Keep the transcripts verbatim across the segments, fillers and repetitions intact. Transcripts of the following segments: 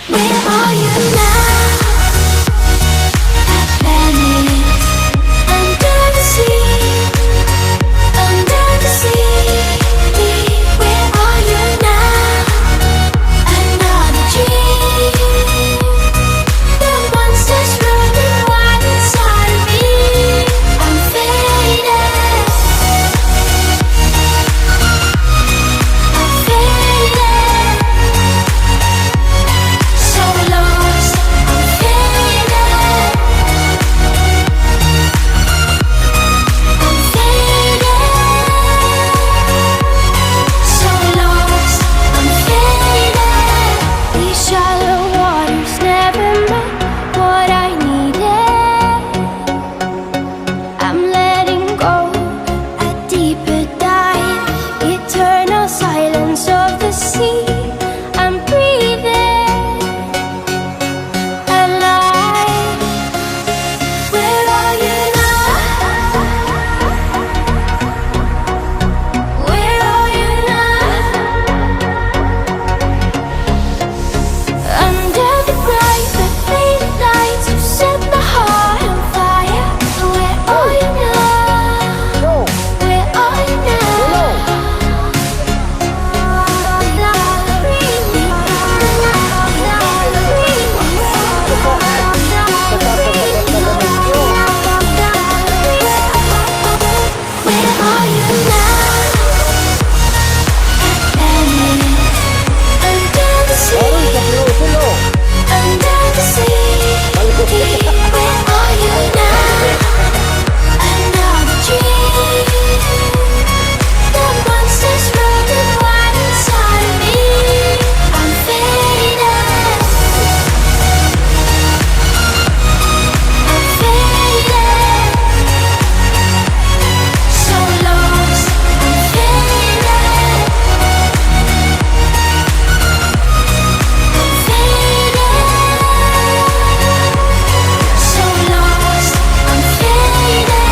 Where are you now? At Venice, under the sea, under the sea. Where are you now? Another dream. The monster's running wild inside of me. I'm faded. I'm faded. So lost, I'm faded. I'm faded. So lost, I'm faded. These shallow waters never meant what I needed. I'm letting go, a deeper dive. Eternal silence of the sea. I'm breathing alive. Where are you now? Where are you now? Under the bright but faded lights, you set my heart on fire. Where are you now? Where are you now? Where are you now? Under the sea, under the sea. Where are you now? Another dream. The monster's running wild inside of me. I'm faded. I'm faded. So lost, I'm faded. I'm faded. So lost, I'm faded.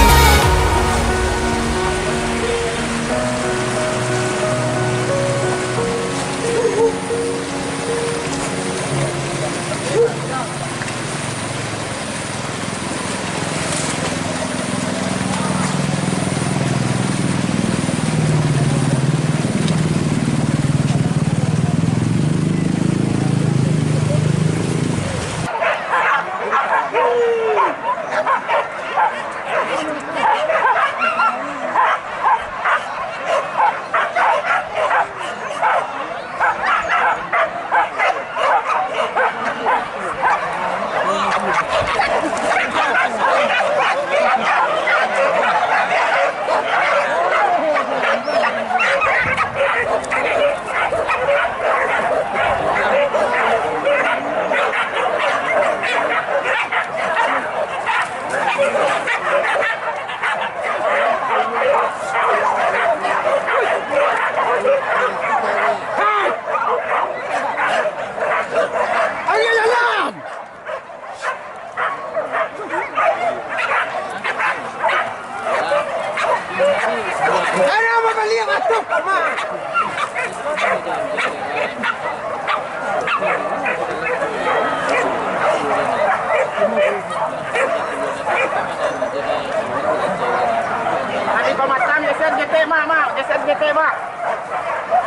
Adi pamatang, geser ketek, Mak, Mak, geser ketek, Mak.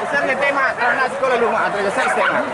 Geser ketek, Mak, kalau nak siko lalu, Mak, atau geser ketek, Mak.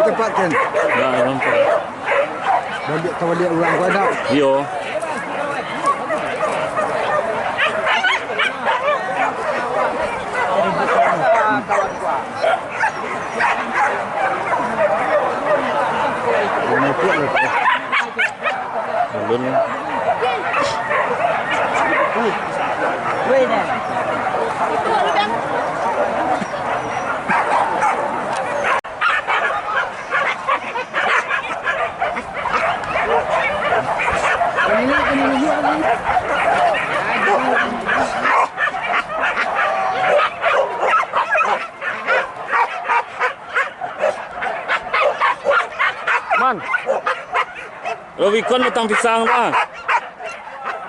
Cepat, Ken. Dah, nampak. Baliak ka baliak urang ko anak. Iyo. Ulun. Man. Robicon batang pisang tu, ah.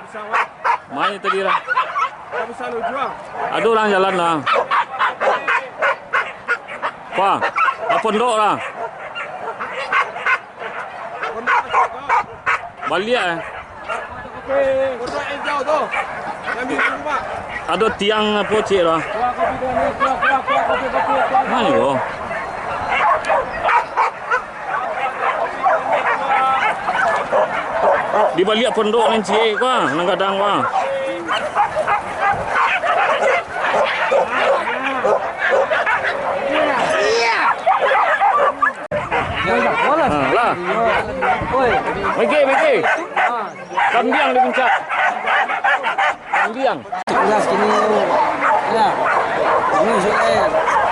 Pisang, Bang. Main tadi lah. Ado urang jalan lah. Wah, ah, pondok lah. Baliak, eh. Ado tiang apo ciek lah. Mano ko? Di baliak pondok nan ciek ko, nan gadang ko. Ha, lah. Mege, mege. Kambiang di puncak. Kambiang. Tugas kini, ya. Ini sudah.